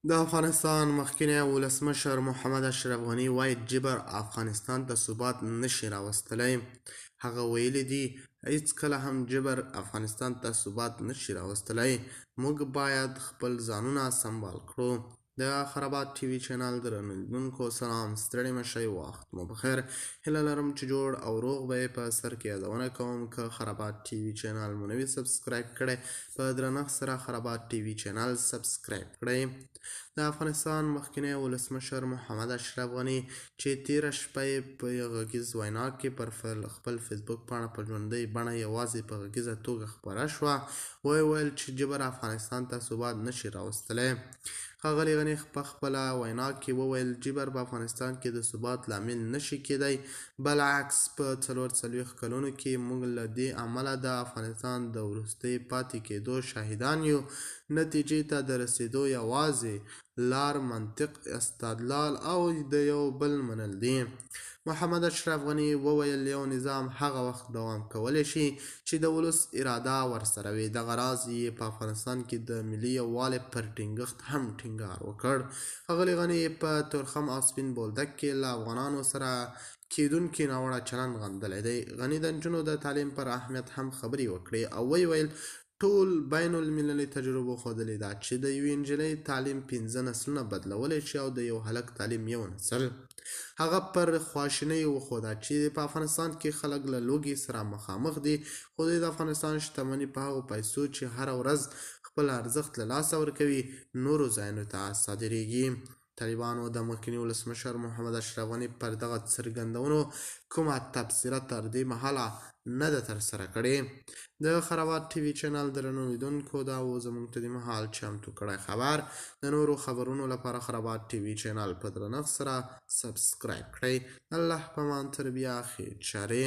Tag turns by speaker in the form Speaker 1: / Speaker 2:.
Speaker 1: د افغانستان مخکینی ولسمشر محمد اشرف غني وايي، جبر افغانستان ته ثبات نه شي راوستلی. هغه ویلي دي، هیڅکله هم جبر افغانستان ته ثبات نه شي راوستلی. موږ باید خپل ځانونه سمبال کړو. د خرابات ټي وي چینل درنو لیدونکو سلام، ستړي مه شئ، وخت مو پخیر. هیله لرم چې جوړ او روغ به یې. په سر کې یادونه کوم، که خرابات ټي وي چینل مو نه وي سبسکرایب کړی، په درنښت سره خرابات ټي وي چینل سبسکرایب کړئ. د افغانستان مخکینی ولسمشر محمد اشرف غني چې تېره شپه یې په غږیز وینا کې پر خپل فیسبوک پاڼه په ژوندۍ بڼه یوازې په غږیزه توګه خپره شوه، ویې ویل چې جبر افغانستان ته ثبات نه شي راوستلی. ښاغلي غني په خپله وینا کې وویل، جبر په افغانستان کې د ثبات لامل نه شي کېدای، بالعکس په 44 کلونو کې موږ له دې امله د افغانستان د وروستۍ پاتې کېدو شاهدان یو. نتیجې ته د رسېدو یوازې لار منطق، استدلال او د یو بل منل دي. محمد اشرف غني وویل، یو نظام هغه وخت دوام کولی شي چې د ولس اراده ورسره وي. دغه راز یې په افغانستان کې د ملي یووالي پر ټینګښت هم ټینګار وکړ. ښاغلي غني په تورخم او سپین بولدک کې له افغانانو سره کېدونکی ناوړه چلند غندلی دی. غني د نجونو د تعلیم پر اهمیت هم خبرې وکړې او ویې ویل، ټول بین المللي تجربو ښودلې ده چې د یوې نجلۍ تعلیم 5 نسلونه بدلولی شي او د یو هلک تعلیم یو نسل. هغه پر خواشینۍ وښوده چې په افغانستان کې خلک له لوږې سره مخامخ دي، خو د افغانستان شتمني په هغو پیسو چې هره ورځ خپل ارزښت له لاسه ورکوي، نورو ځایونو ته صادرېږي. طالبانو د مخکیني ولسمشر محمد اشرف غني پر دغه څرګندونو کومه تبصره تر دې مهاله نه ده ترسره کړې. د خرابات ټي وي چینل درنو لیدونکو، دا و زموږ ته دې مهال چمتو کړی خبر. د نورو خبرونو لپاره خرابات ټي وي چینل په درنښت سره سبسکرایب کړئ. الله په امان، تر بیا، خیر چارې.